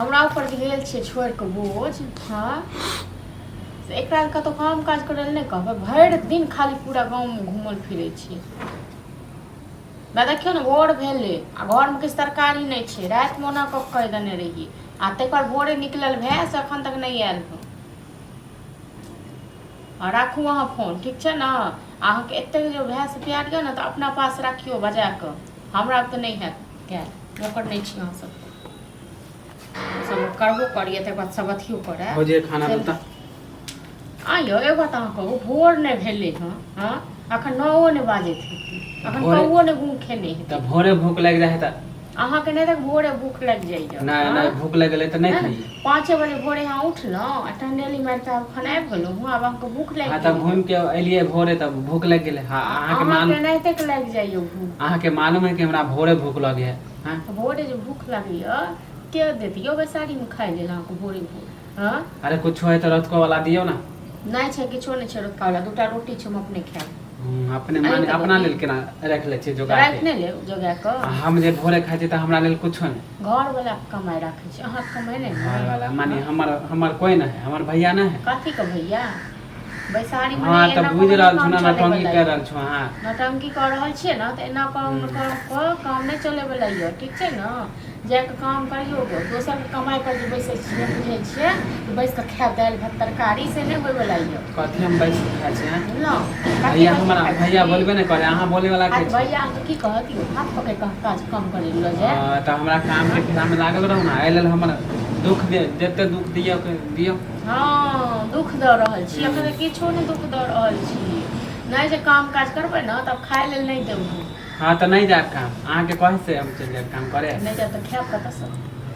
हमरा ऊपर जे गेल छियै छोड़ि कऽ बोझ, हँ, से एकरा कतहु काम काज करै लए नहि कहबै। भरि दिन खाली पूरा गाँवमे घूमल फिरै छियै। ना देखियौ ने, भोर भेलै आ घरमे किछु तरकारी नहि छै। रातिमे ओना कऽ कहि देने रहियै आ ताहि पर भोरे निकलल भए से एखन तक नहि आयल हँ। आ राखू अहाँ फोन, ठीक छै ने? अहाँके एतेक जे भायसँ प्यार यऽ ने, तऽ अपना पास राखियौ बजा कऽ। हमरा तऽ नहि हैत कयल, नौकर नहि छी अहाँ सबके। सब करबो करिए, तकर बाद सब अथियो करए। भौजी, खाना देता। आ यौ, एगो बात अहाँ कहू, भोर नहि भेलै हँ? हँ, अखन 9 नहि बाजैत हेतै अखन। कौओ नहि गुम खेने हेतै। तऽ भोरे भूख लागि जाइ है तऽ। अहाँके नहि तऽ भोरे भूख लागि जाइए। नहि नहि, भूख लागि गेलै तऽ नहि खाइए। 5 बजे भोरे अहाँ उठलहुँ आ टहनेली मारि कऽ आब खाना आबि गेलहुँ हँ। आब अहाँके भूख लागि तऽ गेल। घूमि के एलियै भोरे तऽ भूख लागि गेलै। हँ, अहाँके मालूम अहाँके एनाहिते लागि जाइए भूख। अहाँके मालूम है कि हमरा भोरे भूख लगे है? हँ? तऽ भोरे जे भूख लागैए, के देत यौ बैसारीमे खाइ लेल अहाँके भोरे भोर? हँ? अरे, कुछो है तऽ रतको वाला दियौ ने। नहि छै, किछो नहि छै रतका वाला। दूटा रोटी छै, हम अपने खायब। अपने माने अहींके अपना रोटी। लेल केना राखि लै छियै जोगा राखि के? नहि लेब जोगा कऽ। आ हम जे भोरे खाइ छियै तऽ हमरा लेल कुछो नहि? घर वाला कमाइ राखै छै, अहाँके कमाइ नहि ने। घर वाला माने हमर हमर कोइ नहि है, हमर भैया नहि है। कथी के भैया? बैसारी मे हँ नहि तऽ एना बुझि कऽ रहल काम છું ने, चलै नौटंकी वला करि यऽ। रहल છું अहाँ। नौटंकी कऽ रहल छियै ने, तऽ एना काम कऽ काम नहि चलै वला यऽ, ठीक छै ने? जाके काम करियौ गो। दोसरके कमाइ पर जे बैसै छियै, बुझै छियै कि बैस कऽ खायब दालि भात तरकारी, से नहि होइ वला यऽ। कथी हम बैस कऽ खाइ छियै? बुझलहुँ? कथी भैया बैस कऽ हमरा खाइ भैया छी? बोलबे नहि करे, अहाँ बोले वाला के आ छी? भैया अहाँके की कहत यौ? हाथ पकड़ि कऽ काज काम करै लऽ जायत? हँ, तऽ हमरा कामके फेरामे लागल रहू ने, एहि लेल हमर दुख दे, जते दुख दियौ दियौ। हँ, दुख दऽ रहल छी? एखन तऽ किछो नहि दुख दऽ रहल छी। नहि जे काम काज करबै ने, तब खाय लेल नहि देब हम। हँ, तऽ नहि जायब काम। अहाँके कहै से हम चलि जायब काम करे? नहि जायब तऽ खायब कतऽसँ?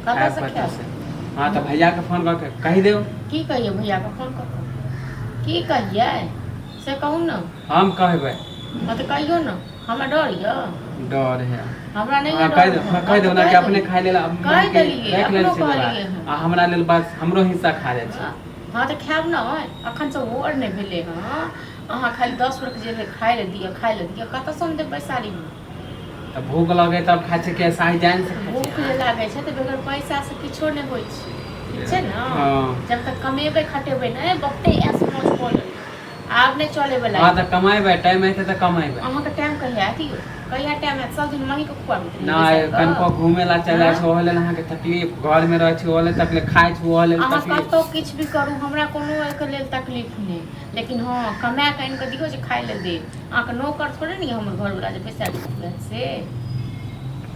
खायब कतऽसँ कतऽ खायब? से? हँ, तऽ भैयाके फोन कऽ के कहि देब। की कहियै? भैयाके फोन कऽ कऽ की कहियै, से कहू ने। हम कहबै। हँ, तऽ कहियौ ने। हमरा डर यऽ? डर है? हमरा नहि हँ, यऽ कहि डर। देब। हँ, कहि देब तऽ ने कि कहि अपने देलियै। खाय लेल कहि देलियै, राखि लेल अपनो छै जोगाड़। कहलियै हँ। आ हमरा लेल बस हमरो हिस्सा खा जाइ छै। हँ, तऽ खायब ने। अखन से भोर नहि भेलै हँ, अहाँ खाली 10 बेर जे खाय लए दिअ, खाय लए दिअ। कतऽसँ हम देब बैसारीमे? तऽ भूख लगे तब खाइ छै कि साही जान से खाइ भूख छै? जे लागै छै तऽ बगैर पैसासँ किछो नहि होइ छै, ठीक छै ने? हँ। जब तक कमेबै खटेबै नहि, बहुते ऐश मौज कऽ लेबै, आब नहि चलै वला। हँ, तऽ कमेबै, टाइम एतै तऽ कमेबै। अहाँके टाइम कहिया आयत यौ? कहिया टाइम आयत? सब दिन महीके खुआबैत रहियै नहि बैसा कऽ? कनिको घूमे ला चलि जाइ हँ? छै, ओहो लेल अहाँके तकलीफ। घरमे रहै छै, ओहो लेल तकलीफ। खाइ छै, ओहो लेल अहाँ तकलीफ। कतहु किछु भी करू, हमरा कोनो एहिके लेल तकलीफ नहि, लेकिन हँ, कमा कऽ आनि कऽ दियौ जे खाय लेल देब। अहाँके नौकर थोड़े ने यऽ हमर घरवला जे पैसा खुआएत से।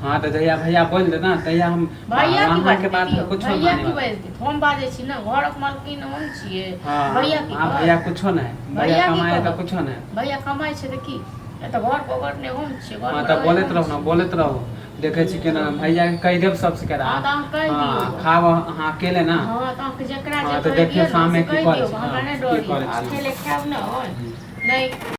हँ, तऽ जहिया भैया बोलि देत ने, तहिया हम भैया की अहाँके बाजि बात देत यौ? कुछो भैया माने की वाला। बाजि देत? हम बाजै छी ने, घरक मालकिन हम छियै। हँ। भैया की हँ, भैया कहत? कुछो नहि। भैया भैया की कमाए तऽ कहत? कुछो नहि। भैया कमाइ छै तऽ की? एतऽ घर गोबर नहि हम छियै हँ, घरमे तऽ रहै बोलैत हम रहू ने। छियै। बोलैत रहू, देखै छी बोलैत केना रहू। भैयाके कहि देब सबसँ केना। हँ, तऽ अहाँ कहि हँ, दियौ। खाब अहाँ अकेले ने। हँ, तऽ अहाँके जकरा हँ, जे तऽ कहै देखियौ दियौ ने शाममे से की कहि करै दियौ। छै। हमरा हँ, नहि की डर यऽ। करै छी। अकेले खायब ने? नहि।